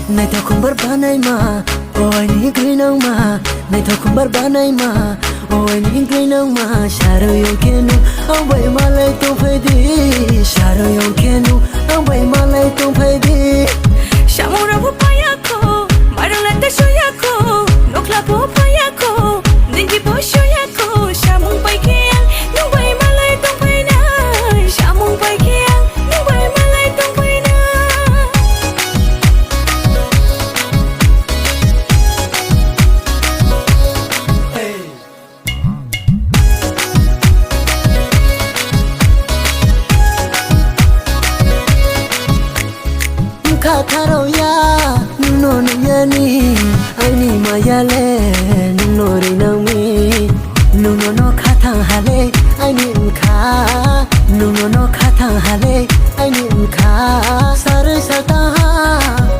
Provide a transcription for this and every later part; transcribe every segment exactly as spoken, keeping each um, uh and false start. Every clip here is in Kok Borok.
Naithok khumbar banaima, o aini grinangma. Naithok khumbar banaima, o aini grinangma. Sarwi yongkhe nung ang bai malai tongphai di. Sarwi yongkhe nung ang bai malai tongphai di. Samung rabo paya kho, marwla ta soya kho, nokla bo paya kho, dingi bo soya kho. Samung pai khe ang nung bai malai tongphai nai. Samung pai khe ang nung bai malai tongphai nai. Wngkha kharok ya, nwngno nungyani, aini maya le nwngno rinangmi. Nwngno no khathang hale aini wngkha, nwngno no khathang hale aini wngkha. Sarwi saltang ha,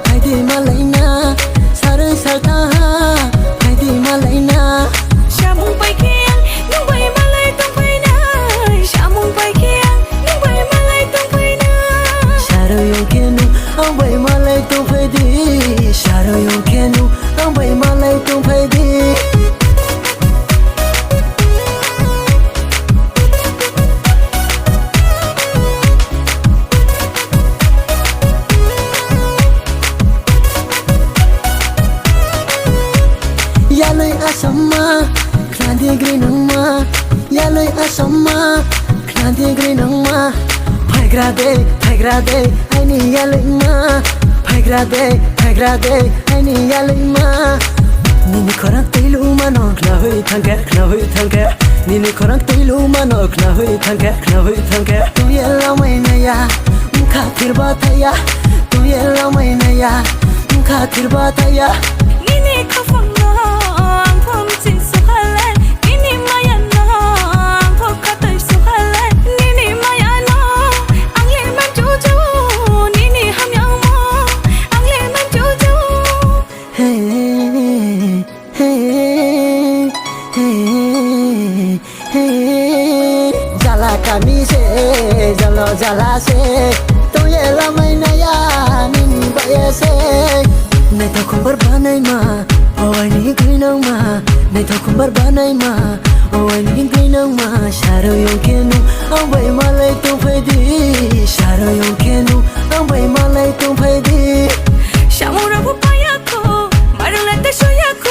phaidi malaina. Sarwi saltang ha, phaidi malaina. Samung pai khe ang nung bai malai tongphai nai. Samung pai khe ang nung bai malai tongphai nai. Sarwi yongkhe nung ang bai malai tongphai di. Sarwi yongkhe nung ang bai malai tongphai di. Yalwi asamma, khnadi grinangma. Yalwi asamma, khnadi grinangma. Phaigra de, phaigra de, aini yalwima. Phaigra de, phaigra de, aini yalwima. Nini khorang twilu mano, khnahui thangkhe, khnahui thangkhe. Nini khorang twilu mano, khnahui thangkhe, khnahui thangkhe. Tuye lamai naya, wngkha thirba thaya. Tuye lamai naya, wngkha thirba thaya. Nini khapangno ang phone si sukhale, nini mayano ang phone khatoi sukhale, nini mayano ang le manjuju, nini hamyangmo ang le manjuju. Hey, hey, hey, hey. Jala kami se, jalo jala se, tuye lamai naya nini baye se. Naithok khumbar banaima, o aini grinangma. Naithok khumbar banaima, o aini grinangma. Sarwi yongkhe nung ang bai malai tongphai di. Sarwi yongkhe nung ang bai malai tongphai di. Samung rabo paya kho, marwla ta soya kho.